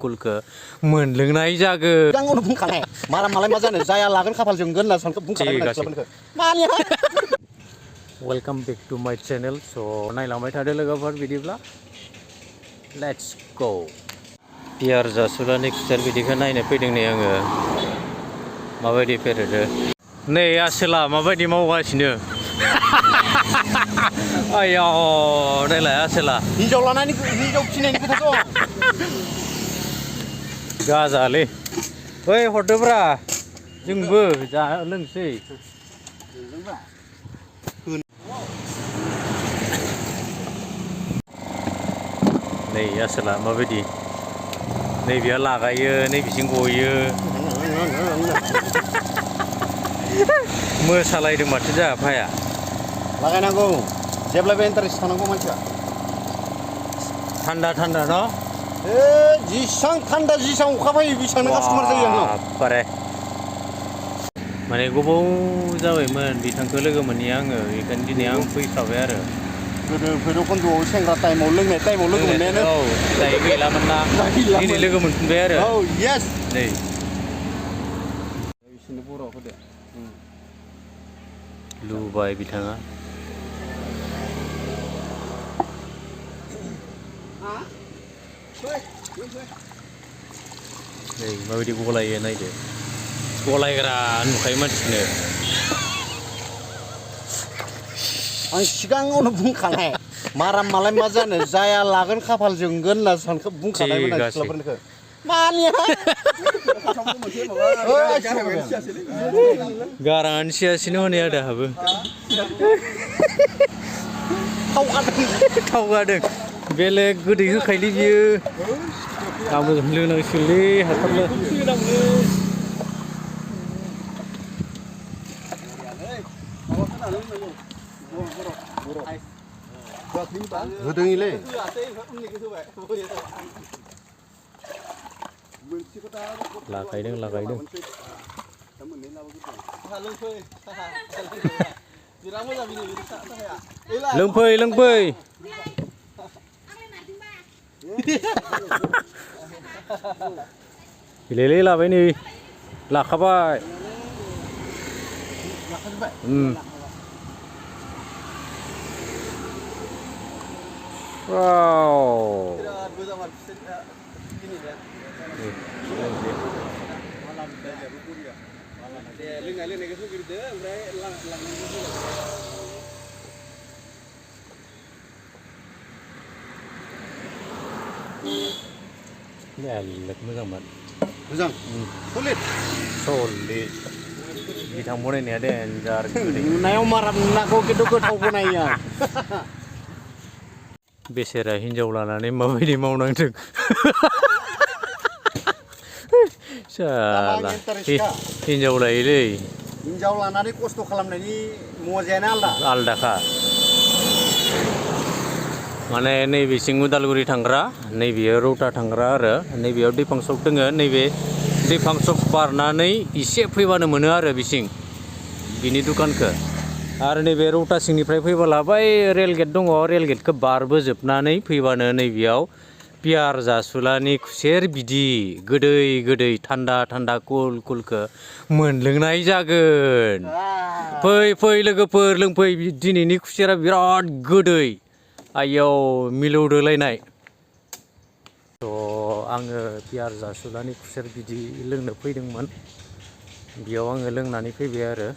कुलखौ मोनलोंनाय जागोन। सिगाङावनो बुंखानाय मारा मालाय मा जानो जाया लागोन खाफाल जोंगोन होनना सानखौ बुंखानाय मानिया। वेलकाम बेक टू माय चैनल। स' नायलांबाय थादो लोगोफोर बिदिब्ला लेट्स गो। पियार जासुलानि खुसेर बिदिखौ नायनो फैदों नै आङो माबायदि फेरेदो। नै आसोला माबायदि मावगासिनो आयाव नायलाय आसोला हिनजाव लानानै हिनजाव फिसिनायनि खोथा दं गाजालै ओइ हरदोब्रा जोंबो जा लोंसै नै आसोला माबायदि नैबेया लागायो नैबेसिम गयो मोसालायदों माथो जोंहा फाया लागायनांगौ जेब्लाबो इन्टारेस्ट थानांगौ मानसिया थान्दा थान्दा न' जिसां थान्दा जिसां अखा फैयो बेसांनो कास्टमार जायो आंनाव बारे माने गोबाव जाबायमोन बिथांखौ लोगो मोनैया आङो बेखायनो दिनै आं फैखाबाय आरो गोदो भैरबकुन्द'आव सेंग्रा टाइमाव लोंनाय टाइमाव लोगो मोननायानो औ दायो गैलामोन ना दिनै लोगो मोनफिनबाय आरो औ येस नै बिसोरनो बर'आव होदो लुबाय बिथाङा नै माबायदि गलायो नायदो गलायग्रा नुखायो मानसिनो आं सिगाङावनो बुंखानाय मारा मालाय मा जानो जाया लागोन खाफाल जोंगोन होनना सानखौ बुंखानायमोन आं सिख्लाफोरनिखौ मानिया गाराङानो सियासिनो हनै आदाहाबो थावगादों बेलेग गोदै होखायोलै बियो आंबो लोंनांसिगोनलै हाथारला होदोंलै लागायदों लोंफै गेलेलै लाबाय नै लाखाबाय मोजांमोन मोजां सलिड बिथां बनायनाया देन्जार नुनायाव मारा नुनांगौ खिन्थु गोथाव बनायो आं बेसेरा हिनजाव लानानै माबायदि मावनांदों साला हिनजाव लायोलै हिनजाव लानानै खस्थ' खालामनायनि मजायानो आलदाखा माने नैबेसिं उदालगुरि थांग्रा नैबेयो रौता थांग्रा आरो नैबेयाव दैफां सक दोङो नैबे दैफां सक बारनानै एसे फैबानो मोनो आरो बिसिं बिनि दुखानखौ आरो नैबे रौता सिंनिफ्राय फैबोला बै रेलगेट दङ रेलगेटखौ बारबोजोबनानै फैबानो नैबेयाव पियार जासुलानि खुसेर बिदि गोदै थान्दा कुलखौ मोनलोंनाय जागोन फै लोगोफोर लोंफै दिनैनि खुसेरा बिराद गोदै आयाव मिलौदोलायनाय थ' आङो पियार जासुलानि खुसेर बिदि लोंनो फैदोंमोन बेयाव आङो लोंनानै फैबाय आरो